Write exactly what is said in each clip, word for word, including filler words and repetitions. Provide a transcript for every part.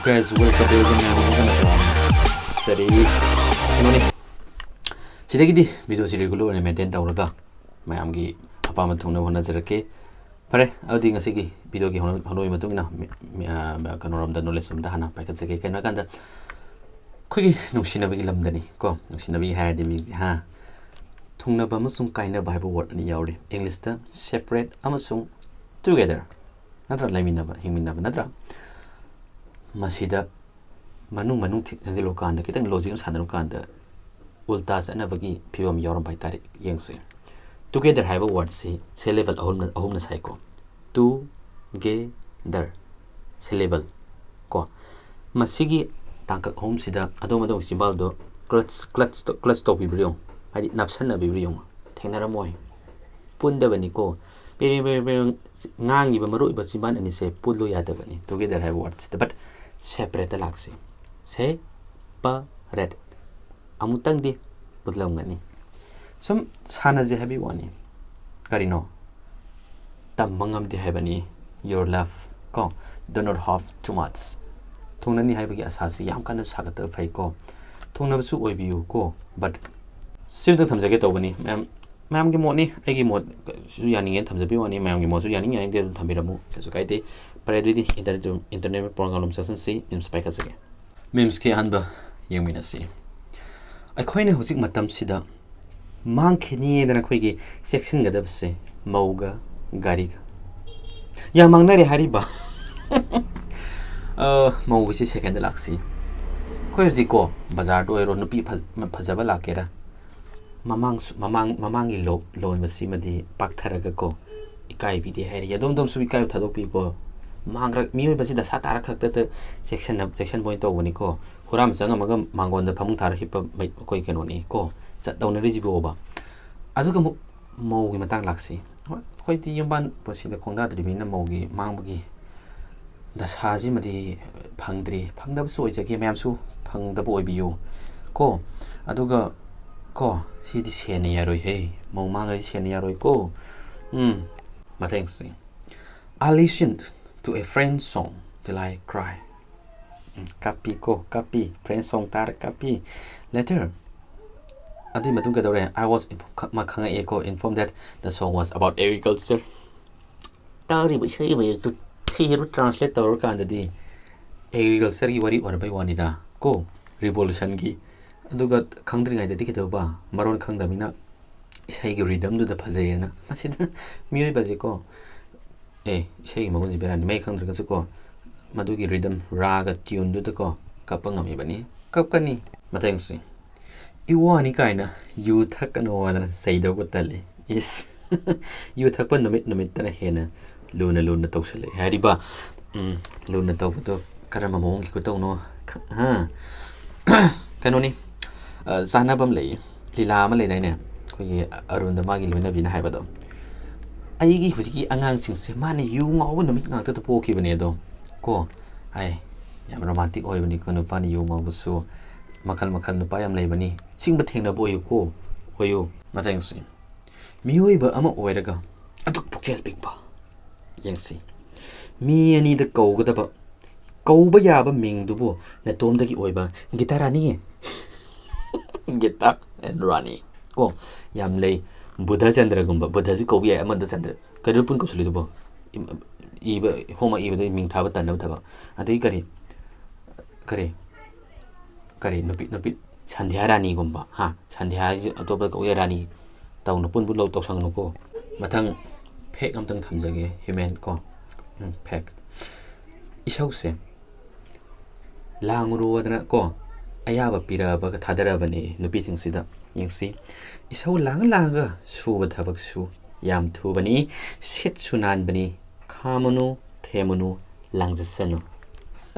Guys, welcome back again. I'm gonna, um, study. ꯀꯩꯅꯣꯅꯤ, ꯁꯤꯗꯒꯤꯗꯤ ꯚꯤꯗꯤꯑꯣꯁꯤ regular ꯑꯣꯏꯅ maintain ꯇꯧꯔꯒ ꯃꯌꯥꯝꯒꯤ ꯑꯄꯥꯝꯕ ꯊꯨꯡꯅꯕ ꯍꯣꯠꯅꯖꯔꯛꯀꯦ꯫ ꯐꯔꯦ, ꯑꯗꯨꯗꯤ ꯉꯁꯤꯒꯤ ꯚꯤꯗꯤꯑꯣꯒꯤ ꯍꯧꯅ-, ꯍꯧꯅꯕꯒꯤ ꯃꯇꯨꯡ ꯏꯟꯅ ꯃꯤ-, ꯃꯤ-, ꯑ, ꯀꯩꯅꯣꯔꯣꯝꯗ, ꯅꯣꯂꯦꯖ ꯔꯣꯝꯗ ꯍꯥꯟꯅ ꯄꯥꯏꯈꯠꯆꯒꯦ꯫ ꯀꯩꯅꯣ ꯍꯥꯏꯀꯥꯟꯗ, ꯑꯩꯈꯣꯏꯒꯤ ꯅꯨꯡꯁꯤꯅꯕꯒꯤ ꯂꯝꯗꯅꯤ ꯀꯣ, ꯅꯨꯡꯁꯤꯅꯕꯒꯤ ꯍꯥꯏꯔꯗꯤ ꯃꯤ, ꯍꯥ, ꯊꯨꯡꯅꯕ ꯑꯃꯁꯨꯡ ꯀꯥꯏꯅꯕ ꯍꯥꯏꯕ ꯋꯥꯔꯗ ꯑꯅꯤ ꯌꯥꯎꯔꯤ꯫ ꯏꯪꯂꯤꯁꯇ separate ꯑꯃꯁꯨꯡ together, ꯅꯠꯇ꯭ꯔꯥ? ꯂꯩꯃꯤꯟꯅꯕ, ꯍꯤꯡꯃꯤꯟꯅꯕ, ꯅꯠꯇ꯭ꯔꯥ? ꯃꯁꯤꯗ ꯃꯅꯨꯡ ꯃꯅꯨꯡ ꯊꯤ-, ꯆꯪꯁꯤꯜꯂꯨꯀꯥꯟꯗ, ꯈꯤꯇꯪ ꯂꯣꯖꯤꯛ ꯑꯃ ꯁꯥꯟꯅꯔꯨꯀꯥꯟꯗ, ꯎꯜꯇꯥ ꯆꯠꯅꯕꯒꯤ ꯐꯤꯕꯝ ꯌꯥꯎꯔꯝꯕ ꯍꯥꯏꯇꯥꯔꯦ꯫ ꯌꯦꯡꯁꯦ, together ꯍꯥꯏꯕ ꯋꯥꯔꯗꯁꯤ ꯁꯤꯂꯦꯕꯜ ꯑꯍꯨꯝꯅ, ꯑꯍꯨꯝꯅ ꯁꯥꯏꯀꯣ꯫ Together, ꯁꯤꯂꯦꯕꯜ ꯀꯣ꯫ ꯃꯁꯤꯒꯤ ꯇꯥꯡꯀꯛ ꯑꯍꯨꯝꯁꯤꯗ ꯑꯗꯣꯝ ꯑꯗꯣꯝꯒꯤ ꯆꯤꯝꯕꯥꯜꯗꯣ clutch, clutch, clutch ꯇꯧꯕꯤꯕ꯭ꯔꯥ ꯌꯦꯡꯉꯨ, ꯍꯥꯏꯗꯤ ꯅꯞꯁꯟꯅꯕꯤꯕ꯭ꯔꯥ ꯌꯦꯡꯉꯨ꯫ ꯊꯦꯡꯅꯔꯝꯃꯣꯏ, ꯄꯨꯟꯗꯕꯅꯤꯀꯣ꯫ ꯄꯦꯔꯦꯡ ꯄꯦꯔꯦꯡ ꯄꯦꯔꯦꯡ ꯉꯥꯡꯉꯤꯕ ꯃꯔꯨ ꯑꯣꯏꯕ ꯆꯤꯝꯕꯥꯜ ꯑꯅꯤꯁꯦ ꯄꯨꯜꯂꯨ ꯌꯥꯗꯕꯅꯤ together ꯍꯥꯏꯕ ꯋꯥꯔꯗꯁꯤꯗ, but ꯁꯦꯄꯔꯦꯠꯇ ꯂꯥꯛꯁꯤ꯫ Separate꯫ ꯑꯃꯨꯛꯇꯪꯗꯤ ꯄꯨꯜꯂꯝꯒꯅꯤ꯫ ꯁꯨꯝ ꯁꯥꯟꯅꯁꯦ ꯍꯥꯏꯕꯒꯤ ꯋꯥꯅꯤ꯫ ꯀꯔꯤꯅꯣ? ꯇꯝꯕ ꯉꯝꯗꯦ ꯍꯥꯏꯕꯅꯤ꯫ Your love ꯀꯣ, do not hope too much꯫ ꯊꯨꯡꯅꯅꯤ ꯍꯥꯏꯕꯒꯤ ꯑꯁꯥꯁꯤ ꯌꯥꯝ ꯀꯟꯅ ꯁꯥꯒꯠꯇꯕ ꯐꯩꯀꯣ꯫ ꯊꯨꯡꯅꯕꯁꯨ ꯑꯣꯏꯕꯤꯌꯨ ꯀꯣ, but ꯁꯤꯝꯇꯪ ꯊꯝꯖꯒꯦ ꯇꯧꯕꯅꯤ꯫ ꯃꯌꯥꯝ, ꯃꯌꯥꯝꯒꯤ ꯃꯣꯠꯅꯤ, ꯑꯩꯒꯤ ꯃꯣꯠꯁꯨ ꯌꯥꯅꯤꯡꯉꯦꯅ ꯊꯝꯖꯕꯤꯕ ꯋꯥꯅꯤ꯫ ꯃꯌꯥꯝꯒꯤ ꯃꯣꯠꯁꯨ ꯌꯥꯅꯤꯡ ꯌꯥꯅꯤꯡꯗꯦ ꯑꯗꯨꯝ ꯊꯝꯕꯤꯔꯝꯃꯨ, ꯀꯩꯁꯨ ꯀꯥꯏꯗꯦ꯫ ꯐꯔꯦ, ꯑꯗꯨꯗꯤ ꯏꯟꯇꯔꯅꯦꯠ, ꯏꯟꯇꯔꯅꯦꯠ ꯄ꯭ꯔꯣꯒ꯭ꯔꯥꯝ ꯑꯃ ꯆꯠꯁꯤꯟꯁꯤ, ꯃꯤꯝꯁ ꯄꯥꯏꯈꯠꯆꯒꯦ꯫ ꯃꯤꯝꯁꯀꯤ ꯑꯍꯥꯟꯕ ꯌꯦꯡꯃꯤꯟꯅꯁꯤ꯫ ꯑꯩꯈꯣꯏꯅ ꯍꯧꯖꯤꯛ ꯃꯇꯝꯁꯤꯗ ꯃꯥꯡꯈꯤꯅꯤꯗꯅ ꯑꯩꯈꯣꯏꯒꯤ ꯆꯦꯛꯁꯤꯟꯒꯗꯕꯁꯦ ꯃꯧꯒ ꯒꯥꯔꯤꯒ꯫ ꯌꯥꯝ ꯃꯥꯡꯅꯔꯦ ꯍꯥꯏꯔꯤꯕ꯫ ꯑ, ꯃꯧꯒꯤꯁꯤ ꯁꯦꯀꯦꯟꯗ ꯂꯥꯛꯁꯤ꯫ ꯑꯩꯈꯣꯏ ꯍꯧꯖꯤꯛꯀꯣ, ꯕꯖꯥꯔꯗ ꯑꯣꯏꯔꯣ, ꯅꯨꯄꯤ ꯐ-, ꯐꯖꯕ ꯂꯥꯛꯀꯦꯔꯥ, ꯃꯃꯥꯡꯁꯨ-, ꯃꯃꯥꯡ, ꯃꯃꯥꯡꯒꯤ ꯂꯣ-, ꯂꯣꯟꯕꯁꯤꯃꯗꯤ ꯄꯥꯛꯊꯔꯒꯀꯣ, ꯏꯀꯥꯏꯕꯤꯗꯦ ꯍꯥꯏꯔꯤ꯫ ꯑꯗꯣꯝ ꯑꯗꯣꯝꯁꯨ ꯏꯀꯥꯏꯕ ꯊꯥꯗꯣꯛꯄꯤꯀꯣ꯫ ꯃꯥꯡꯔꯛ-, ꯃꯤꯑꯣꯏꯕꯁꯤ ꯗꯁꯥ ꯇꯥꯔꯛ ꯈꯛꯇꯗ ꯆꯦꯛꯁꯤꯟꯅ-, ꯆꯦꯛꯁꯤꯟꯕ ꯑꯣꯏꯅ ꯇꯧꯕꯅꯤꯀꯣ꯫ ꯍꯨꯔꯥꯟꯕ ꯆꯪꯉꯝꯃꯒ ꯃꯥꯡꯒꯣꯟꯗ ꯐꯃꯨꯡ ꯊꯥꯔ ꯍꯤꯞꯄ ꯃꯩ-, ꯑꯩꯈꯣꯏ ꯀꯩꯅꯣꯅꯤ ꯀꯣ, ꯆꯠ ꯇꯧꯅꯔꯤꯁꯤꯕꯣꯕ꯫ ꯑꯗꯨꯒ ꯑꯃꯨꯛ ꯃꯧꯒꯤ ꯃꯇꯥꯡ ꯂꯥꯛꯁꯤ꯫ ꯍꯣꯏ, ꯑꯩꯈꯣꯏꯗꯤ ꯌꯨꯝꯕꯥꯟ ꯄꯨꯟꯁꯤꯗ ꯈꯣꯡꯗꯥꯗ꯭ꯔꯤꯕꯅꯤꯅ ꯃꯧꯒꯤ ꯃꯥꯡꯕꯒꯤ ꯗꯁꯥꯁꯤꯃꯗꯤ ꯐꯪꯗ꯭ꯔꯤ꯫ ꯐꯪꯗꯕꯁꯨ ꯑꯣꯏꯖꯒꯦ, ꯃꯌꯥꯝꯁꯨ ꯐꯪꯗꯕ ꯑꯣꯏꯕꯤꯌꯨ ꯀꯣ꯫ ꯑꯗꯨꯒ ꯀꯣ, ꯁꯤꯗꯤ ꯁꯦꯟꯅ ꯌꯥꯔꯣꯏꯍꯦ꯫ ꯃꯧ ꯃꯥꯡꯉꯗꯤ ꯁꯦꯟꯅ ꯌꯥꯔꯣꯏꯀꯣ꯫ ꯎꯝ, ꯃꯊꯪꯁꯤ꯫ I listened to a friend's song till I cry. ꯎꯝ, ꯀꯥꯞꯄꯤ ꯀꯣ, ꯀꯥꯞꯄꯤ꯫ French song ꯇꯥꯔ ꯀꯥꯞꯄꯤ꯫ Later, ꯑꯗꯨꯒꯤ ꯃꯇꯨꯡ ꯀꯩꯗꯧꯔꯦ? I was, ꯃꯥ ꯈꯪꯉꯛꯑꯦ ꯀꯣ, informed that the song was about agriculture꯫ ꯇꯥꯔꯤꯕ ꯏꯁꯩꯒꯤ ꯃꯌꯦꯛꯇꯨ ꯊꯤꯔꯨ translate ꯇꯧꯔꯀꯥꯟꯗꯗꯤ agricultureꯒꯤ ꯋꯥꯔꯤ ꯑꯣꯏꯔꯕꯩ ꯋꯥꯅꯤꯗ ꯀꯣ, revolutionꯒꯤ꯫ ꯑꯗꯨꯒ ꯈꯪꯗ꯭ꯔꯤꯉꯩꯗꯗꯤ ꯀꯩꯗꯧꯕ? ꯃꯔꯣꯟ ꯈꯪꯗꯕꯅꯤꯅ ꯏꯁꯩꯒꯤ rhythmꯗꯨꯗ ꯐꯖꯩꯌꯦꯅ꯫ ꯃꯁꯤꯗ ꯃꯤꯑꯣꯏꯕꯁꯦꯀꯣ, ꯑꯦ, ꯏꯁꯩꯒꯤ ꯃꯒꯨꯟꯁꯦ ꯕꯦꯔꯥꯅꯤ꯫ ꯃꯌꯦꯛ ꯈꯪꯗ꯭ꯔꯒꯁꯨꯀꯣ, ꯃꯗꯨꯒꯤ rhythm, ꯔꯥꯒ tuneꯗꯨꯗꯀꯣ ꯀꯞꯄ ꯉꯝꯃꯤꯕꯅꯤ꯫ ꯀꯞꯀꯅꯤ꯫ ꯃꯊꯪꯁꯤ, "ꯏꯋꯥꯅꯤ" ꯀꯥꯏꯅ ꯌꯨ ꯊꯛꯀꯅꯣ ꯍꯥꯏꯗꯅ ꯆꯩꯗꯧꯕ ꯇꯜꯂꯤ꯫ ꯏꯁ! ꯌꯨ ꯊꯛꯄ ꯅꯨꯃꯤꯠ ꯅꯨꯃꯤꯠꯇꯅ ꯍꯦꯟꯅ ꯂꯨꯅ ꯂꯨꯅ ꯇꯧꯁꯜꯂꯛꯑꯦ ꯍꯥꯏꯔꯤꯕ꯫ ꯎꯝ, ꯂꯨꯅ ꯇꯧꯕꯗꯣ ꯀꯔꯝꯕ ꯃꯑꯣꯡꯒꯤ ꯈꯨꯇꯧꯅꯣ? ꯈ-, ꯍꯥ? ꯀꯩꯅꯣꯅꯤ, ꯑ, ꯆꯥꯟꯅꯕ ꯑꯃ ꯂꯩꯌꯦ꯫ ꯂꯤꯂꯥ ꯑꯃ ꯂꯩꯗꯥꯏꯅꯦ? ꯑꯩꯈꯣꯏꯒꯤ ꯑꯔꯨꯟꯗ ꯃꯥꯒꯤ ꯂꯣꯏꯅꯕꯤꯅ ꯍꯥꯏꯕꯗꯣ, "ꯑꯩꯒꯤ ꯍꯧꯖꯤꯛꯀꯤ ꯑꯉꯥꯡꯁꯤꯡꯁꯦ ꯃꯥꯅ ꯌꯨ ꯉꯥꯎꯕ ꯅꯨꯃꯤꯠ ꯉꯥꯛꯇꯗ ꯄꯣꯛꯈꯤꯕꯅꯦ ꯑꯗꯣ", ꯀꯣ꯫ ꯍꯥꯏ, ꯌꯥꯝ romantic ꯑꯣꯏꯕꯅꯤꯀꯣ, ꯅꯨꯄꯥꯅ ꯌꯨ ꯉꯥꯎꯕꯁꯨ꯫ ꯃꯈꯜ ꯃꯈꯜ ꯅꯨꯄꯥ ꯌꯥꯝ ꯂꯩꯕꯅꯤ꯫ ꯁꯤꯒꯨꯝꯕ ꯊꯦꯡꯅꯕ ꯑꯣꯏꯌꯨꯀꯣ, ꯑꯣꯏꯌꯨ꯫ ꯃꯊꯪꯁꯤ, ꯃꯤꯑꯣꯏꯕ ꯑꯃ ꯑꯣꯏꯔꯒ ꯑꯗꯨꯛ ꯄꯨꯛꯆꯦꯜ ꯄꯤꯛꯄ꯫ ꯌꯦꯡꯁꯤ꯫ ꯃꯤ ꯑꯅꯤꯗ ꯀꯧꯒꯗꯕ, ꯀꯧꯕ ꯌꯥꯕ ꯃꯤꯡꯗꯨꯕꯨ ꯅꯇꯣꯝꯗꯒꯤ ꯑꯣꯏꯕ ꯒꯤꯇꯥ ꯔꯥꯅꯤ꯫ ꯒꯤꯇꯥ and ꯔꯥꯅꯤ꯫ ꯀꯣ, ꯌꯥꯝ ꯂꯩ꯫ ꯕꯨꯙ ꯆꯟꯗ꯭ꯔꯒꯨꯝꯕ, ꯕꯨꯙꯁꯨ ꯀꯧꯕ ꯌꯥꯏ, ꯑꯃꯗ ꯆꯟꯗ꯭ꯔ꯫ ꯀꯩꯗꯧ ꯄꯨꯟ ꯀꯧꯁꯜꯂꯤꯗꯨꯕꯣ? ꯏꯕ, ꯍꯣꯝꯋꯥꯛ ꯏꯕꯗ ꯃꯤꯡ ꯊꯥꯕ ꯇꯟꯅꯕ ꯊꯕꯛ꯫ ꯑꯗꯩ ꯀꯔꯤ, ꯀꯔꯤ, ꯀꯔꯤ, ꯅꯨꯄꯤ, ꯅꯨꯄꯤ, ꯁꯟꯙ꯭ꯌꯥ ꯔꯥꯅꯤꯒꯨꯝꯕ, ꯍꯥ? ꯁꯟꯙ꯭ꯌꯥ ꯍꯥꯏꯁꯦ ꯑꯇꯣꯞꯄ ꯀꯧ ꯌꯥꯏ, ꯔꯥꯅꯤ꯫ ꯇꯧꯅꯨ, ꯄꯨꯟ ꯄꯨꯟ ꯂꯧ ꯇꯧꯁꯪꯅꯨꯀꯣ꯫ ꯃꯊꯪ fact ꯑꯝꯇꯪ ꯊꯝꯖꯒꯦ, human ꯀꯣ꯫ ꯎꯝ, fact꯫ ꯏꯁꯧꯁꯦ ꯂꯥꯡꯉꯨꯔꯣꯗꯅ ꯀꯣ, ꯑꯌꯥꯕ ꯄꯤꯔꯛꯑꯕꯒ ꯊꯥꯗꯔꯕꯅꯦ ꯅꯨꯄꯤꯁꯤꯡꯁꯤꯗ꯫ ꯌꯦꯡꯁꯤ, ꯏꯁꯧ ꯂꯥꯡꯉ ꯂꯥꯡꯉꯒ ꯁꯨꯕ ꯊꯕꯛꯁꯨ ꯌꯥꯝ ꯊꯨꯕꯅꯤ, ꯁꯤꯠꯁꯨ ꯅꯥꯟꯕꯅꯤ, ꯈꯥꯝꯃꯨꯅꯨ, ꯊꯦꯝꯃꯨꯅꯨ, ꯂꯥꯡꯖꯁꯅꯨ꯫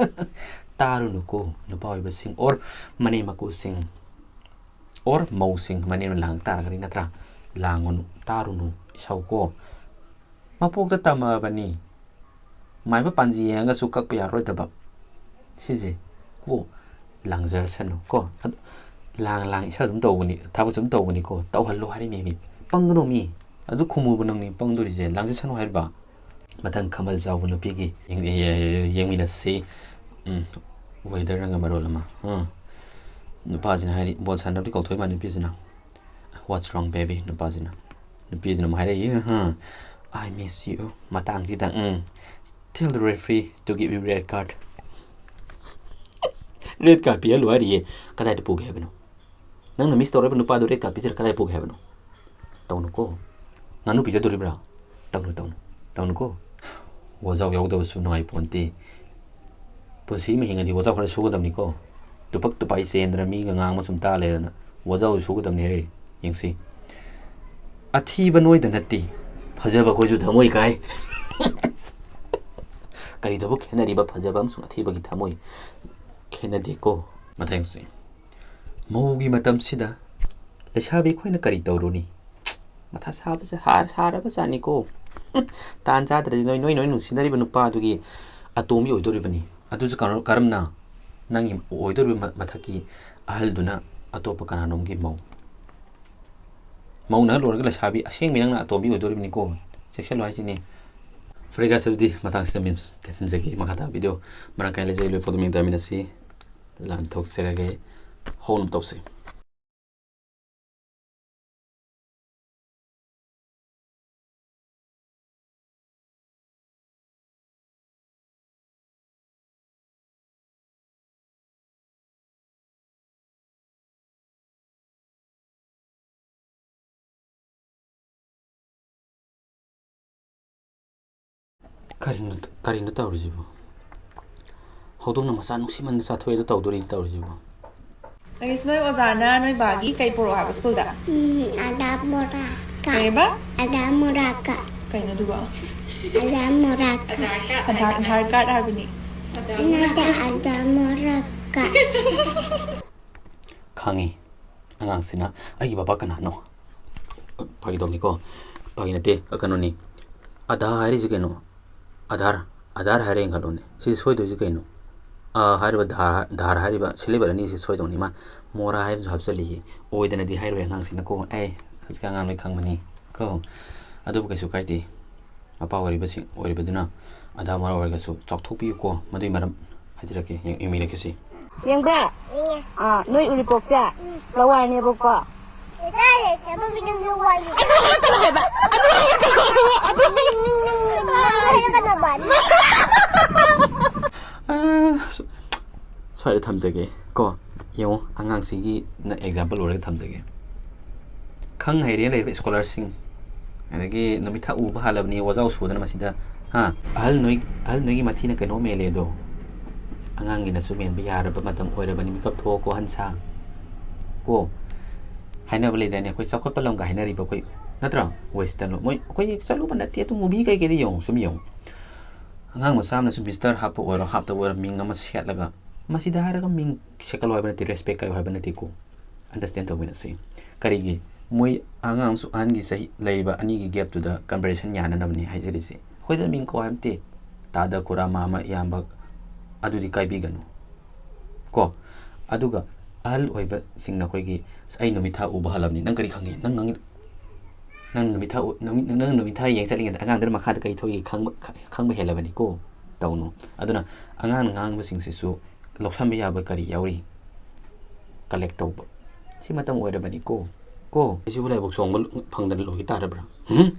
ꯇꯥꯔꯨꯅꯨꯀꯣ, ꯅꯨꯄꯥ ꯑꯣꯏꯕꯁꯤꯡ or ꯃꯅꯦꯝ ꯃꯀꯨꯁꯤꯡ or ꯃꯧꯁꯤꯡ, ꯃꯅꯦꯝꯅ ꯂꯥꯡ ꯇꯥꯔꯒꯗꯤ, ꯅꯠꯇ꯭ꯔꯥ? ꯂꯥꯡꯉꯨꯅꯨ, ꯇꯥꯔꯨꯅꯨ, ꯏꯁꯧ ꯀꯣ꯫ ꯃꯄꯣꯛꯇ ꯇꯝꯃꯛꯑꯕꯅꯤ꯫ ꯃꯥꯏꯕ ꯄꯥꯟꯖꯤ ꯌꯦꯡꯉꯒꯁꯨ ꯀꯛꯄ ꯌꯥꯔꯣꯏꯗꯕ꯫ ꯁꯤꯁꯦ ꯀꯣ, ꯂꯥꯡꯖꯔꯁꯅꯨ ꯀꯣ꯫ ꯑꯗꯨ ꯂꯥꯡ ꯂꯥꯡ ꯏꯁꯥ ꯑꯗꯨꯝ ꯇꯧꯕꯅꯤ, ꯊꯕꯛꯁꯨ ꯑꯗꯨꯝ ꯇꯧꯕꯅꯤꯀꯣ꯫ ꯇꯧꯍꯜꯂꯣ ꯍꯥꯏꯔꯤꯅꯦ ꯃꯤ꯫ ꯄꯪꯒꯅꯣ ꯃꯤ꯫ ꯑꯗꯨ ꯈꯨꯝꯃꯨꯕ ꯅꯪꯅꯤ ꯄꯪꯗꯣꯔꯤꯁꯦ꯫ ꯂꯥꯡꯖꯁꯅꯨ ꯍꯥꯏꯔꯤꯕ꯫ ꯃꯊꯪ ꯈꯝꯕꯜ ꯆꯥꯎꯕ ꯅꯨꯄꯤꯒꯤ ꯌꯦꯡ-, ꯌꯦ-, ꯌꯦꯡꯃꯤꯟꯅꯁꯤ꯫ ꯎꯝ꯫ Weather ꯅꯒ ꯃꯔꯣꯜ ꯑꯃ꯫ ꯑꯥ꯫ ꯅꯨꯄꯥꯁꯤꯅ ꯍꯥꯏꯔꯤ, "ꯕꯣꯜ ꯁꯥꯟꯅꯕꯗꯤ ꯀꯧꯊꯣꯛꯏ ꯃꯥ ꯅꯨꯄꯤꯁꯤꯅ꯫ What's wrong, baby?" ꯅꯨꯄꯥꯁꯤꯅ꯫ ꯅꯨꯄꯤꯁꯤꯅ ꯑꯃꯨꯛ ꯍꯥꯏꯔꯛꯏ, "ꯑꯍ, I miss you." ꯃꯇꯥꯡꯁꯤꯗ, ꯎꯝ, "Tell the referee to give you red card." Red card ꯄꯤꯍꯜꯂꯨ ꯍꯥꯏꯔꯤꯌꯦ꯫ ꯀꯗꯥꯏꯗ ꯄꯨꯒꯦ ꯍꯥꯏꯕꯅꯣ? ꯅꯪꯅ miss ꯇꯧꯔꯤꯕ ꯅꯨꯄꯥꯗꯨ red card ꯄꯤꯖꯔ ꯀꯗꯥꯏ ꯄꯨꯒꯦ ꯍꯥꯏꯕꯅꯣ? ꯇꯧꯅꯨꯀꯣ꯫ ꯉꯥꯅꯨ ꯄꯤꯖꯗꯣꯔꯤꯕ꯭ꯔꯥ? ꯇꯧꯅꯨ, ꯇꯧꯅꯨ, ꯇꯧꯅꯨꯀꯣ꯫ ꯋꯥꯖꯥꯎ ꯌꯥꯎꯗꯕꯁꯨ ꯅꯨꯡꯉꯥꯏ ꯄꯣꯟꯇꯦ꯫ ꯄꯨꯟꯁꯤ ꯑꯃ ꯍꯤꯡꯉꯗꯤ ꯋꯥꯖꯥꯎ ꯈꯔ ꯁꯨꯒꯗꯕꯅꯤꯀꯣ꯫ ꯇꯨꯄꯛ ꯇꯨꯄꯥꯏ ꯆꯦꯟꯗꯅ ꯃꯤꯒ ꯉꯥꯡꯕ ꯁꯨꯝ ꯇꯥ ꯂꯩꯗꯅ ꯋꯥꯖꯥꯎ ꯁꯨꯒꯗꯕꯅꯤ ꯍꯦ꯫ ꯌꯦꯡꯁꯤ꯫ ꯑꯊꯤꯕ ꯅꯣꯏꯗ ꯅꯠꯇꯦ, ꯐꯖꯕ ꯑꯩꯈꯣꯏꯁꯨ ꯊꯃꯣꯏ ꯀꯥꯏ꯫ ꯀꯔꯤꯗꯕꯨ ꯈꯦꯠꯅꯔꯤꯕ ꯐꯖꯕ ꯑꯃꯁꯨꯡ ꯑꯊꯤꯕꯒꯤ ꯊꯃꯣꯏ? ꯈꯦꯠꯅꯗꯦꯀꯣ꯫ ꯃꯊꯪꯁꯤ꯫ ꯃꯧꯒꯤ ꯃꯇꯝꯁꯤꯗ ꯂꯩꯁꯥꯕꯤ ꯑꯩꯈꯣꯏꯅ ꯀꯔꯤ ꯇꯧꯔꯨꯅꯤ? ꯃꯊꯥ ꯁꯥꯕꯁꯦ ꯍꯥ-, ꯁꯥꯔꯕ ꯖꯥꯠꯅꯤꯀꯣ꯫ ꯇꯥꯟ ꯆꯥꯗ꯭ꯔꯗꯤ ꯅꯣꯏ, ꯅꯣꯏ, ꯅꯣꯏ ꯅꯨꯡꯁꯤꯅꯔꯤꯕ ꯅꯨꯄꯥꯗꯨꯒꯤ ꯑꯇꯣꯝꯕꯤ ꯑꯣꯏꯗꯣꯔꯤꯕꯅꯤ꯫ ꯑꯗꯨꯁꯨ ꯀꯔ-, ꯀꯔꯝꯅ? ꯅꯪꯒꯤ ꯑꯣꯏꯗꯣꯔꯤꯕ ꯃ-, ꯃꯊꯛꯀꯤ ꯑꯍꯜꯗꯨꯅ ꯑꯇꯣꯞꯄ ꯀꯅꯥꯅꯣꯝꯒꯤ ꯃꯧ꯫ ꯃꯧꯅ ꯑꯍꯜ ꯑꯣꯏꯔꯒ ꯂꯩꯁꯥꯕꯤ ꯑꯁꯦꯡꯕꯤ ꯅꯪꯅ ꯑꯇꯣꯝꯕꯤ ꯑꯣꯏꯗꯣꯔꯤꯕꯅꯤꯀꯣ꯫ ꯆꯦꯛꯁꯤꯜꯂꯨ ꯍꯥꯏꯁꯤꯅꯤ꯫ ꯐꯔꯦ guys, ꯑꯗꯨꯗꯤ ꯃꯇꯥꯡꯁꯤꯗ memes ꯇꯦꯟꯁꯤꯟꯖꯒꯦ꯫ ꯃꯈꯥ ꯇꯥꯕ video ꯃꯔꯥꯡ ꯀꯥꯏꯅ ꯂꯩꯖꯩ꯫ ꯂꯣꯏ ꯐꯥꯎꯗ ꯃꯤꯡ ꯇꯥꯃꯤꯟꯅꯁꯤ꯫ ꯂꯥꯟꯊꯣꯛꯆꯔꯒꯦ꯫ ꯍꯧꯅ ꯇꯧꯁꯤ꯫ ꯀꯔꯤꯅꯣ, ꯀꯔꯤꯅꯣ ꯇꯧꯔꯤꯁꯤꯕꯣ? ꯍꯧꯗꯣꯡꯅ ꯃꯆꯥ ꯅꯨꯡꯁꯤꯃꯟꯅ ꯆꯥꯊꯣꯛꯑꯦꯗꯣ ꯇꯧꯗꯣꯔꯤ ꯇꯧꯔꯤꯁꯤꯕꯣ? ꯑꯩꯁ, ꯅꯣꯏ ꯑꯣꯖꯥꯅ ꯅꯣꯏ ꯕꯥꯒꯤ ꯀꯩ ꯄꯨꯔꯛꯑꯣ ꯍꯥꯏꯕ ꯁ꯭ꯀꯨꯜꯗ? ꯎꯝ, ꯑꯙꯥꯔ ꯃꯣꯔꯥꯀ꯫ ꯀꯩꯕ? ꯑꯙꯥꯔ ꯃꯣꯔꯥꯀ꯫ ꯀꯩꯅꯣ ꯑꯗꯨꯕꯣ? ꯑꯙꯥꯔ ꯃꯣꯔꯥꯀ꯫ ꯑꯙꯥꯔ, ꯑꯙꯥꯔ card ꯍꯥꯏꯕꯅꯤ꯫ ꯅꯠꯇꯦ, ꯑꯙꯥꯔ ꯃꯣꯔꯥꯀ꯫ ꯈꯪꯉꯤ꯫ ꯑꯉꯥꯡꯁꯤꯅ, "ꯑꯩꯒꯤ ꯕꯕꯥ ꯀꯅꯥꯅꯣ?" ꯐꯥꯒꯤ ꯇꯧꯕꯅꯤꯀꯣ꯫ ꯐꯥꯒꯤ ꯅꯠꯇꯦ, ꯀꯩꯅꯣꯅꯤ꯫ ꯑꯗꯥ ꯍꯥꯏꯔꯤꯁꯤ ꯀꯩꯅꯣ? ꯑꯙꯥꯔ, ꯑꯙꯥꯔ ꯍꯥꯏꯔꯦꯅ ꯈꯜꯂꯣꯅꯦ꯫ ꯁꯤ ꯁꯣꯏꯗꯣꯏꯁꯤ ꯀꯩꯅꯣ? ꯑ ꯍꯥꯏꯔꯤꯕ ꯙꯥ-, ꯙꯥꯔ ꯍꯥꯏꯔꯤꯕ syllable ꯑꯅꯤꯁꯤ ꯁꯣꯏꯗꯧꯅꯤ꯫ ꯃꯥ ꯃꯣꯔꯥ ꯍꯥꯏꯕꯁꯨ ꯍꯥꯞꯆꯜꯂꯤꯌꯦ꯫ ꯑꯣꯏꯗꯅꯗꯤ ꯍꯥꯏꯔꯣꯏ ꯑꯉꯥꯡꯁꯤꯡꯅꯀꯣ꯫ ꯑꯦ, ꯍꯧꯖꯤꯛꯀꯤ ꯑꯉꯥꯡ ꯂꯣꯏ ꯈꯪꯕꯅꯤ ꯀꯣ꯫ ꯑꯗꯨꯕꯨ ꯀꯩꯁꯨ ꯀꯥꯏꯗꯦ꯫ ꯃꯄꯥ ꯑꯣꯏꯔꯤꯕꯁꯤꯡ, ꯑꯣꯏꯔꯤꯕꯗꯨꯅ ꯑꯙꯥꯔ ꯃꯣꯔꯥ ꯑꯣꯏꯔꯒꯁꯨ ꯆꯥꯎꯊꯣꯛꯄꯤꯌꯨꯀꯣ꯫ ꯃꯗꯨꯒꯤ ꯃꯔꯝ ꯍꯥꯏꯖꯔꯛꯀꯦ, ꯌꯦꯡ- ꯌꯦꯡꯃꯤꯟꯅꯈꯤꯁꯤ꯫ ꯌꯦꯡꯕ꯭ꯔꯥ? ꯑꯥ, ꯅꯣꯏ ꯎꯔꯤꯄꯣꯛꯁꯦ ꯐ꯭ꯂꯋꯥꯔꯅꯦꯕꯀꯣ꯫ ꯁ꯭ꯋꯥꯏꯗ ꯊꯝꯖꯒꯦ ꯀꯣ꯫ ꯌꯦꯡꯉꯣ, ꯑꯉꯥꯡꯁꯤꯒꯤ ꯑꯦꯛꯖꯥꯝꯄꯜ ꯑꯣꯏꯔꯒ ꯊꯝꯖꯒꯦ꯫ ꯈꯪ ꯍꯩꯔꯦ ꯂꯩꯔꯤꯕ ꯁ꯭ꯀꯣꯂꯔꯁꯤꯡ, ꯑꯗꯒꯤ ꯅꯨꯃꯤꯠ ꯊꯥ ꯎꯕ ꯍꯥꯜꯂꯕꯅꯤ, ꯋꯥꯖꯥꯎ ꯁꯨꯗꯅ ꯃꯁꯤꯗ, ꯍꯥ? ꯑꯍꯜ ꯅꯣꯏ, ꯑꯍꯜ ꯅꯣꯏꯒꯤ ꯃꯊꯤꯅ ꯀꯩꯅꯣꯝ ꯃꯦꯜꯂꯦ ꯑꯗꯣ, ꯑꯉꯥꯡꯒꯤꯅꯁꯨ ꯃꯦꯟꯕ ꯌꯥꯔꯕ ꯃꯇꯝ ꯑꯣꯏꯔꯕꯅꯤ, ꯃꯤꯀꯞ ꯊꯣꯛꯑꯣ ꯀꯣ, ꯍꯟꯁꯥ꯫ ꯀꯣ, ꯍꯥꯏꯅꯕ ꯂꯩꯗꯥꯏꯅꯦ, ꯑꯩꯈꯣꯏ ꯆꯥꯎꯈꯠꯄ ꯂꯝꯒ ꯍꯥꯏꯅꯔꯤꯕ ꯑꯩꯈꯣꯏ, ꯅꯠꯇ꯭ꯔꯥ? ꯋꯦꯁꯇꯔꯟ, ꯃꯣꯏ, ꯑꯩꯈꯣꯏ ꯆꯠꯂꯨꯕ ꯅꯠꯇꯦ, ꯑꯗꯨꯝ ꯃꯨꯚꯤ ꯀꯩꯀꯩꯗ ꯌꯦꯡꯉꯣ, ꯁꯨꯝ ꯌꯦꯡꯉꯣ꯫ ꯑꯉꯥꯡ ꯃꯆꯥ ꯑꯃꯅꯁꯨ ꯃꯤꯁꯇꯔ ꯍꯥꯞꯄ ꯑꯣꯏꯔꯣ, ꯍꯥꯞꯇꯕ ꯑꯣꯏꯔꯣ, ꯃꯤꯡ ꯑꯃ ꯁꯦꯠꯂꯒ, ꯃꯁꯤꯗ ꯍꯥꯏꯔꯒ ꯃꯤꯡ ꯁꯦꯀꯠꯂꯣ ꯍꯥꯏꯕ ꯅꯠꯇꯦ, ꯔꯦꯁꯄꯦꯛ ꯀꯥꯏꯌꯣ ꯍꯥꯏꯕ ꯅꯠꯇꯦꯀꯣ꯫ ꯑꯟꯗꯔꯁꯇꯦꯟ ꯇꯧꯃꯤꯟꯅꯁꯤ꯫ ꯀꯔꯤꯒꯤ? ꯃꯣꯏ ꯑꯉꯥꯡ ꯑꯃꯁꯨ ꯑꯍꯟꯒꯤ ꯆꯍꯤ ꯂꯩꯔꯤꯕ ꯑꯅꯤꯒꯤ ꯒꯦꯞꯇꯨꯗ ꯀꯟꯚꯔꯁꯦꯁꯟ ꯌꯥꯅꯅꯕꯅꯤ ꯍꯥꯏꯖꯔꯤꯁꯦ꯫ ꯑꯩꯈꯣꯏꯗ ꯃꯤꯡ ꯀꯧ ꯍꯥꯏꯕ ꯅꯠꯇꯦ, ꯇꯥꯗ, ꯈꯨꯔꯥ, ꯃꯥꯃ, ꯏꯌꯥꯝꯕ, ꯑꯗꯨꯗꯤ ꯀꯥꯏꯕꯤꯒꯅꯨ ꯀꯣ꯫ ꯑꯗꯨꯒ ꯑꯍꯜ ꯑꯣꯏꯕꯁꯤꯡꯅ ꯑꯩꯈꯣꯏꯒꯤ, "ꯑꯁ, ꯑꯩ ꯅꯨꯃꯤꯠ ꯊꯥ ꯎꯕ ꯍꯜꯂꯕꯅꯤ, ꯅꯪ ꯀꯔꯤ ꯈꯪꯉꯤ? ꯅꯪ ꯉꯥꯡꯉꯤ-, ꯅꯪ ꯅꯨꯃꯤꯠ ꯊꯥ ꯎ-, ꯅꯨꯃꯤꯠ, ꯅꯪ ꯅꯨꯃꯤꯠ ꯊꯥ ꯌꯦꯡ ꯆꯠꯂꯤꯉꯩꯗ ꯑꯉꯥꯡꯗꯨꯅ ꯃꯈꯥꯗ ꯀꯔꯤ ꯊꯣꯛꯏ ꯈꯪꯕ, ꯈ-, ꯈꯪꯕ ꯍꯦꯜꯂꯕꯅꯤꯀꯣ?" ꯇꯧꯅꯨ꯫ ꯑꯗꯨꯅ ꯑꯉꯥꯡꯅ ꯉꯥꯡꯕꯁꯤꯡꯁꯤꯁꯨ ꯂꯧꯁꯟꯕ ꯌꯥꯕ ꯀꯔꯤ ꯌꯥꯎꯔꯤ, ꯀꯂꯦꯛ ꯇꯧꯕ꯫ ꯁꯤ ꯃꯇꯝ ꯑꯣꯏꯔꯕꯅꯤꯀꯣ꯫ ꯀꯣ? ꯑꯩꯁꯤꯕꯨ ꯂꯥꯏꯕꯛ ꯁꯣꯡꯕ ꯐꯪꯗꯅ ꯂꯣꯏꯈꯤ ꯇꯥꯔꯕ꯭ꯔꯥ? ꯍꯨꯝ?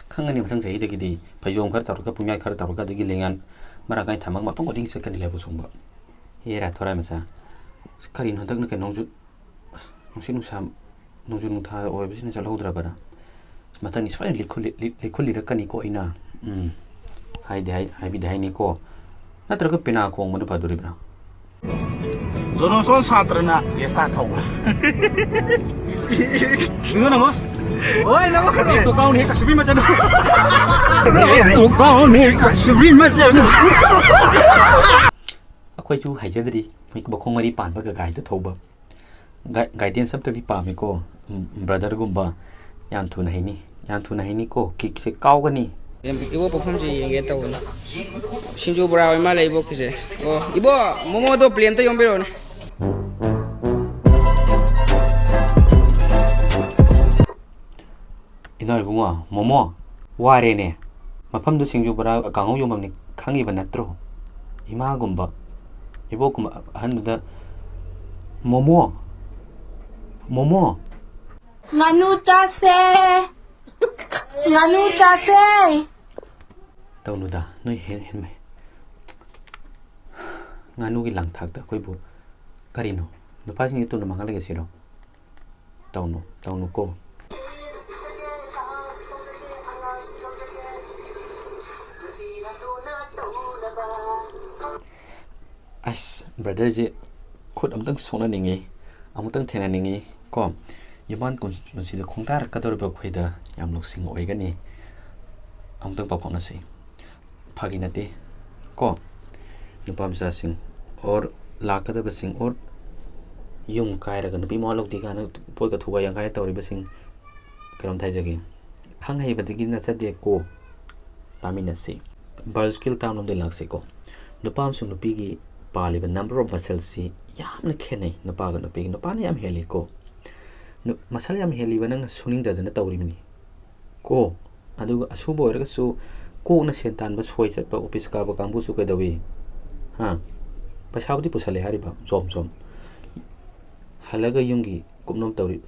ꯈꯪꯒꯅꯤ ꯃꯊꯪ ꯆꯍꯤꯗꯒꯤꯗꯤ ꯐꯩꯖꯣꯝ ꯈꯔ ꯇꯧꯔꯒ, ꯄꯨꯡꯌꯥꯏ ꯈꯔ ꯇꯧꯔꯒ, ꯑꯗꯒꯤ ꯂꯦꯡꯌꯥꯟ ꯃꯔꯥꯡ ꯀꯥꯏꯅ ꯊꯝꯃꯒ ꯃꯐꯝ ꯈꯨꯗꯤꯡꯒꯤ ꯆꯠꯀꯅꯤ ꯂꯥꯏꯕꯛ ꯁꯣꯡꯕ꯫ ꯍꯦꯔꯥ ꯊꯣꯔꯥꯏ ꯃꯆꯥ꯫ ꯀꯔꯤꯅꯣ ꯍꯟꯗꯛꯅ ꯀꯩꯅꯣ ꯅꯣꯡꯖꯨ-, ꯅꯨꯡꯁꯤꯠ ꯅꯨꯡꯁꯥ, ꯅꯣꯡꯖꯨ ꯅꯨꯡꯊꯥ ꯑꯣꯏꯕꯁꯤꯅ ꯆꯠꯍꯧꯗ꯭ꯔꯕꯔꯥ? ꯃꯊꯪꯗꯤ ꯁꯣꯏꯗꯅ ꯂꯤꯈꯨꯂꯤ-, ꯂꯤ-, ꯂꯤꯈꯨꯂꯤꯔꯛꯀꯅꯤꯀꯣ ꯑꯩꯅ꯫ ꯎꯝ꯫ ꯍꯥꯏꯗꯤ ꯍꯥꯏ-, ꯍꯥꯏꯕꯤꯗꯤ ꯍꯥꯏꯅꯤꯀꯣ꯫ ꯅꯠꯇ꯭ꯔꯒ ꯄꯦꯅꯥ ꯈꯣꯡꯕꯅ ꯐꯗꯣꯔꯤꯕ꯭ꯔꯥ? ꯖꯣꯅꯣꯁꯣꯟ ꯁꯥꯇ꯭ꯔꯅ ꯌꯦꯁꯇꯥ ꯊꯧꯕ꯫ ꯏꯉꯣ ꯅꯃꯣ꯫ ꯍꯣꯏ, ꯅꯃꯣ ꯈꯔ꯫ ꯇꯣ ꯀꯥꯎꯅꯤ ꯀꯁꯨꯕꯤ ꯃꯆꯟ꯫ ꯇꯣ ꯀꯥꯎꯅꯤ ꯀꯁꯨꯕꯤ ꯃꯆꯟ꯫ ꯑꯩꯈꯣꯏꯁꯨ ꯍꯩꯖꯗ꯭ꯔꯤ, ꯃꯈꯣꯡ ꯃꯔꯤ ꯄꯥꯟꯕ ꯒꯒꯥꯏꯗ ꯊꯧꯕ꯫ ꯒꯥꯏ-, ꯒꯥꯏꯗꯦꯟꯁ ꯑꯝꯇꯗꯤ ꯄꯥꯝꯃꯤꯀꯣ, ꯎꯝ, ꯕ꯭ꯔꯗꯔꯒꯨꯝꯕ꯫ ꯌꯥꯝ ꯊꯨꯅ ꯍꯩꯅꯤ, ꯌꯥꯝ ꯊꯨꯅ ꯍꯩꯅꯤꯀꯣ, ꯀꯤꯛꯁꯦ ꯀꯥꯎꯒꯅꯤ꯫ ꯏꯕꯣ ꯄꯣꯛꯐꯝꯁꯦ ꯌꯦꯡꯒꯦ ꯇꯧꯕꯅꯤ꯫ ꯁꯤꯡꯖꯨ ꯕꯣꯔꯥ ꯑꯣꯏ ꯃꯥꯜꯂꯦ ꯏꯕꯣꯛꯀꯤꯁꯦ꯫ ꯑꯣ, ꯏꯕꯣ, ꯃꯣꯃꯣꯗꯣ ꯄ꯭ꯂꯦꯠ ꯑꯝꯇ ꯌꯣꯝꯕꯤꯔꯛꯑꯣꯅꯦ꯫ ꯏꯅꯥꯎ ꯏꯕꯨꯡꯉꯣ, ꯃꯣꯃꯣ, ꯋꯥꯔꯦꯅꯦ꯫ ꯃꯐꯝꯗꯨ ꯁꯤꯡꯖꯨ ꯕꯣꯔꯥ ꯀꯥꯡꯍꯧ ꯌꯣꯟꯐꯝꯅꯤ ꯈꯪꯉꯤꯕ ꯅꯠꯇ꯭ꯔꯣ? ꯏꯃꯥꯒꯨꯝꯕ ꯏꯕꯣꯛꯀꯨꯝꯕ ꯑꯍꯟꯗꯨꯗ, "ꯃꯣꯃꯣ, ꯃꯣꯃꯣ, ꯉꯥꯅꯨ ꯆꯥꯁꯦ, ꯉꯥꯅꯨ ꯆꯥꯁꯦ"꯫ ꯇꯧꯅꯨꯗ, ꯅꯣꯏ ꯍꯦꯟ-, ꯍꯦꯟꯃꯩ꯫ ꯉꯥꯅꯨꯒꯤ ꯂꯥꯡꯊꯥꯛꯇ ꯑꯩꯈꯣꯏꯕꯨ ꯀꯔꯤꯅꯣ? ꯅꯨꯄꯥꯁꯤꯡꯁꯦ ꯇꯨꯅ ꯃꯥꯡꯍꯜꯂꯒꯦ ꯁꯤꯔꯣ? ꯇꯧꯅꯨ, ꯇꯧꯅꯨꯀꯣ꯫ ꯑꯁ, ꯕ꯭ꯔꯗꯔꯁꯦ ꯈꯨꯠ ꯑꯃꯨꯛꯇꯪ ꯁꯣꯛꯅꯅꯤꯡꯉꯤ, ꯑꯃꯨꯛꯇꯪ ꯊꯦꯡꯅꯅꯤꯡꯉꯤ ꯀꯣ꯫ ꯌꯨꯝꯕꯥꯟ ꯀꯨꯝ-, ꯄꯨꯟꯁꯤꯗ ꯈꯣꯡꯗꯥꯔꯛꯀꯗꯧꯔꯤꯕ ꯑꯩꯈꯣꯏꯗ ꯌꯥꯝ ꯂꯧꯁꯤꯡ ꯑꯣꯏꯒꯅꯤ꯫ ꯑꯃꯨꯛꯇꯪ ꯄꯥꯎ ꯐꯥꯎꯅꯁꯤ꯫ ꯐꯥꯒꯤ ꯅꯠꯇꯦ ꯀꯣ꯫ ꯅꯨꯄꯥ ꯃꯆꯥꯁꯤꯡ ꯑꯣꯔ ꯂꯥꯛꯀꯗꯕꯁꯤꯡ ꯑꯣꯔ ꯌꯨꯝ ꯀꯥꯏꯔꯒ ꯅꯨꯄꯤ ꯃꯋꯥ ꯂꯧꯗꯦ ꯀꯥꯏꯅ ꯄꯣꯠꯀ ꯊꯨꯒꯥꯏ ꯌꯥꯡꯈꯥꯏ ꯇꯧꯔꯤꯕꯁꯤꯡ, ꯀꯩꯅꯣꯝꯇ ꯍꯥꯏꯖꯒꯦ꯫ ꯈꯪ ꯍꯩꯕꯗꯒꯤ ꯅꯠꯆꯗꯦꯀꯣ꯫ ꯇꯥꯃꯤꯟꯅꯁꯤ꯫ ꯕꯔꯜꯁꯀꯤ ꯇꯥꯝꯂꯣꯝꯗꯒꯤ ꯂꯥꯛꯁꯤꯀꯣ꯫ ꯅꯨꯄꯥ ꯑꯃꯁꯨꯡ ꯅꯨꯄꯤꯒꯤ ꯄꯥꯜꯂꯤꯕ number of muscleꯁꯤ ꯌꯥꯝꯅ ꯈꯦꯠꯅꯩ꯫ ꯅꯨꯄꯥꯒ ꯅꯨꯄꯤꯒꯤ, ꯅꯨꯄꯥꯅ ꯌꯥꯝ ꯍꯦꯜꯂꯤꯀꯣ꯫ ꯅꯨ-, muscle ꯌꯥꯝ ꯍꯦꯜꯂꯤꯕ ꯅꯪꯅ ꯁꯨꯅꯤꯡꯗꯗꯅ ꯇꯧꯔꯤꯕꯅꯤ ꯀꯣ꯫ ꯑꯗꯨꯒ ꯑꯁꯨꯕ ꯑꯣꯏꯔꯒꯁꯨ ꯀꯣꯛꯅ ꯁꯦꯟ ꯇꯥꯟꯕ, ꯁꯣꯏ ꯆꯠꯄ, ꯑꯣꯐꯤꯁ ꯀꯥꯕ ꯀꯥꯡꯕꯨꯁꯨ ꯀꯩꯗꯧꯏ? ꯍꯥ? ꯄꯩꯁꯥꯕꯨꯗꯤ ꯄꯨꯁꯜꯂꯦ ꯍꯥꯏꯔꯤꯕ, ꯖꯣꯝ ꯖꯣꯝ꯫ ꯍꯜꯂꯒ ꯌꯨꯝꯒꯤ ꯀꯨꯞꯅꯣꯝ ꯇꯧꯔꯤ꯫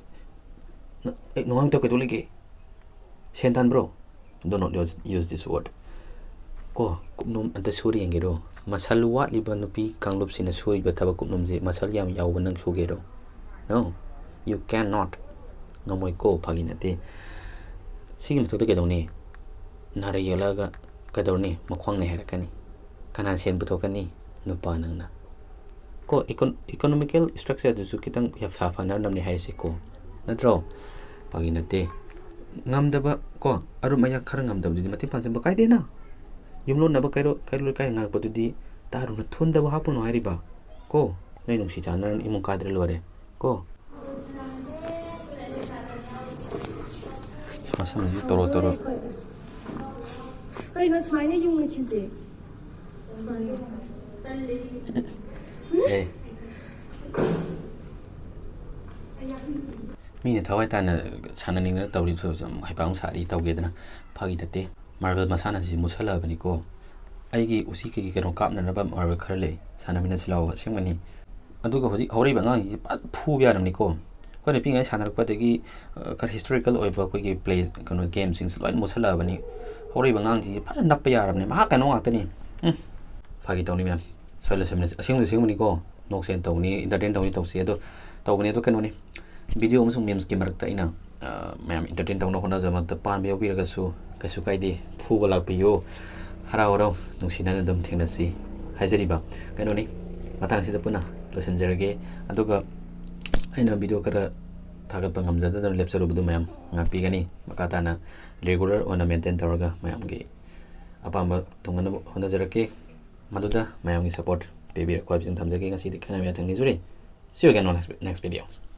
ꯅ-, ꯑꯦ, ꯅꯨꯡꯉꯥꯏꯇꯕ ꯀꯩꯗꯧ ꯂꯩꯒꯦ? ꯁꯦꯟ ꯇꯥꯟꯕ꯭ꯔꯣ? Do not use, use this word. ꯀꯣ, ꯀꯨꯞꯅꯣꯝ ꯑꯝꯇ ꯁꯨꯔ ꯌꯦꯡꯒꯦꯔꯣ? Muscle ꯋꯥꯠꯂꯤꯕ ꯅꯨꯄꯤ ꯀꯥꯡꯂꯨꯞꯁꯤꯅ ꯁꯨꯔꯤꯕ ꯊꯕꯛ ꯀꯨꯞꯅꯣꯝꯁꯦ muscle ꯌꯥꯝ ꯌꯥꯎꯕ ꯅꯪ ꯁꯨꯒꯦꯔꯣ? No, you cannot. ꯉꯝꯃꯣꯏꯀꯣ, ꯐꯥꯒꯤ ꯅꯠꯇꯦ꯫ ꯁꯤꯒꯤ ꯃꯊꯛꯇ ꯀꯩꯗꯧꯅꯤ? ꯅꯥꯔꯩ ꯌꯦꯛꯂꯛꯑꯒ ꯀꯩꯗꯧꯅꯤ? ꯃꯈ꯭ꯋꯥꯡ ꯅꯥꯏ ꯍꯥꯏꯔꯛꯀꯅꯤ꯫ ꯀꯅꯥꯅ ꯁꯦꯟ ꯄꯨꯊꯣꯛꯀꯅꯤ? ꯅꯨꯄꯥ ꯅꯪꯅ꯫ ꯀꯣ, ꯏꯀꯣꯟ-, economical structureꯗꯨꯁꯨ ꯈꯤꯇꯪ ꯐ-, ꯐꯅꯅꯕꯅꯤ ꯍꯥꯏꯔꯤꯁꯦ ꯀꯣ꯫ ꯅꯠꯇ꯭ꯔꯣ? ꯐꯥꯒꯤ ꯅꯠꯇꯦ꯫ ꯉꯝꯗꯕ ꯀꯣ, ꯑꯔꯨꯝ ꯑꯌꯥꯛ ꯈꯔ ꯉꯝꯗꯕꯗꯨꯗꯤ ꯃꯇꯦꯡ ꯄꯥꯡꯁꯤꯟꯕ ꯀꯥꯏꯗꯦꯅ꯫ ꯌꯨꯝꯂꯣꯟꯅꯕ ꯀꯩꯔꯣ-, ꯀꯩꯔꯣꯜ ꯂꯩꯀꯥꯏ ꯉꯥꯡꯉꯛꯄꯗꯨꯗꯤ ꯇꯥꯔꯨꯅꯨ, ꯊꯨꯟꯗꯕ ꯍꯥꯞꯄꯨꯅꯨ ꯍꯥꯏꯔꯤꯕ ꯀꯣ꯫ ꯅꯣꯏ ꯅꯨꯡꯁꯤ ꯆꯥꯟꯅꯅ ꯏꯃꯨꯡ ꯀꯥꯏꯗ꯭ꯔ ꯂꯣꯏꯔꯦ ꯀꯣ꯫ ꯃꯁꯝꯁꯤ ꯇꯧꯔꯣ, ꯇꯧꯔꯣ꯫ ꯀꯩꯅꯣ ꯁꯨꯃꯥꯏꯅ ꯌꯨꯡꯅ ꯈꯤꯟꯁꯦ? ꯁꯨꯃꯥꯏꯅ꯫ ꯑꯦ꯫ ꯃꯤꯅ ꯊꯋꯥꯏ ꯇꯥꯅ ꯁꯥꯟꯅꯅꯤꯡꯗꯅ ꯇꯧꯔꯤꯕꯁꯨ ꯁꯨꯝ ꯍꯩꯄꯥ ꯑꯃꯨꯛ ꯁꯥꯔꯤ ꯇꯧꯒꯦꯗꯅ꯫ ꯐꯥꯒꯤ ꯅꯠꯇꯦ꯫ Marble ꯃꯁꯥꯟꯅꯁꯤ ꯃꯨꯠꯁꯜꯂꯛꯑꯕꯅꯤꯀꯣ꯫ ꯑꯩꯒꯤ ꯎꯆꯤ ꯀꯩꯀꯩ ꯀꯩꯅꯣ ꯀꯥꯞꯅꯅꯕ ꯃꯥꯔꯕꯜ ꯈꯔ ꯂꯩ, ꯁꯥꯟꯅꯃꯤꯟꯅꯁꯤ ꯂꯥꯛꯑꯣ꯫ ꯑꯁꯦꯡꯕꯅꯤ꯫ ꯑꯗꯨꯒ ꯍꯧꯖꯤꯛ ꯍꯧꯔꯛꯏꯕ ꯑꯉꯥꯡꯁꯤꯡꯁꯤ ꯐꯖꯅ ꯐꯨꯕ ꯌꯥꯔꯕꯅꯤꯀꯣ꯫ ꯑꯩꯈꯣꯏꯅ ꯄꯤꯛꯏꯉꯩ ꯁꯥꯟꯅꯔꯛꯄꯗꯒꯤ, ꯑ, ꯈꯔ ꯍꯤꯁꯇꯣꯔꯤꯀꯦꯜ ꯑꯣꯏꯕ ꯑꯩꯈꯣꯏꯒꯤ ꯄ꯭ꯂꯦ, ꯀꯩꯅꯣ, ꯒꯦꯝꯁꯤꯡꯁꯤ ꯂꯣꯏ ꯃꯨꯠꯁꯜꯂꯛꯑꯕꯅꯤ꯫ ꯍꯧꯔꯛꯏꯕ ꯑꯉꯥꯡꯁꯤꯡꯁꯤ ꯐꯖꯅ ꯅꯞꯄ ꯌꯥꯔꯕꯅꯤ꯫ ꯃꯍꯥꯛ ꯀꯩꯅꯣ ꯉꯥꯛꯇꯅꯤ꯫ ꯎꯝ꯫ ꯐꯥꯒꯤ ꯇꯧꯅꯤ ꯃꯌꯥꯝ꯫ ꯁꯣꯏ ꯂꯣꯏꯁꯟꯃꯤꯟꯅꯁꯤ꯫ ꯑꯁꯦꯡꯕꯗꯤ ꯑꯁꯦꯡꯕꯅꯤꯀꯣ꯫ ꯅꯣꯛꯁꯦꯅ ꯇꯧꯕꯅꯤ, ꯏꯟꯇꯔꯇꯦꯟ ꯇꯧꯅꯤ ꯇꯧꯁꯤ꯫ ꯑꯗꯣ ꯇꯧꯕꯅꯤ꯫ ꯑꯗꯣ ꯀꯩꯅꯣꯅꯤ, ꯚꯤꯗꯤꯑꯣ ꯑꯃꯁꯨꯡ ꯃꯤꯝꯁꯀꯤ ꯃꯔꯛꯇ ꯑꯩꯅ, ꯑ, ꯃꯌꯥꯝ ꯏꯟꯇꯔꯇꯦꯟ ꯇꯧꯅꯕ ꯍꯣꯠꯅꯖꯕ ꯃꯔꯛꯇ ꯄꯥꯟꯕ ꯌꯥꯎꯕꯤꯔꯒꯁꯨ ꯀꯩꯁꯨ ꯀꯥꯏꯗꯦ꯫ ꯐꯨꯕ ꯂꯥꯛꯄꯤꯌꯨ꯫ ꯍꯔꯥꯎ ꯍꯔꯥꯎ ꯅꯨꯡꯁꯤꯅꯅ ꯑꯗꯨꯝ ꯊꯦꯡꯅꯁꯤ ꯍꯥꯏꯖꯔꯤꯕ ꯀꯩꯅꯣꯅꯤ꯫ ꯃꯇꯥꯡꯁꯤꯗ ꯄꯨꯟꯅ ꯂꯣꯏꯁꯤꯟꯖꯔꯒꯦ꯫ ꯑꯗꯨꯒ ꯑꯩꯅ ꯚꯤꯗꯤꯑꯣ ꯈꯔ ꯊꯥꯒꯠꯄ ꯉꯝꯖꯗꯗꯅ ꯂꯦꯞꯆꯔꯨꯕꯗꯨ ꯃꯌꯥꯝ ꯉꯥꯛꯄꯤꯒꯅꯤ꯫ ꯃꯈꯥ ꯇꯥꯅ ꯔꯤꯒꯨꯂꯔ ꯑꯣꯏꯅ ꯃꯦꯟꯇꯦꯟ ꯇꯧꯔꯒ ꯃꯌꯥꯝꯒꯤ ꯑꯄꯥꯝꯕ ꯊꯨꯡꯅꯅꯕ ꯍꯣꯠꯅꯖꯔꯛꯀꯦ꯫ ꯃꯗꯨꯗ ꯃꯌꯥꯝꯒꯤ ꯁꯄꯣꯔꯠ ꯄꯤꯕꯤꯔꯛꯄ ꯍꯥꯏꯕꯁꯤꯡ ꯊꯝꯖꯒꯦ꯫ ꯉꯁꯤꯗꯤ ꯈꯥꯏꯅꯕ ꯌꯥꯊꯪ ꯅꯤꯖꯔꯤ꯫ See you again on next, next video.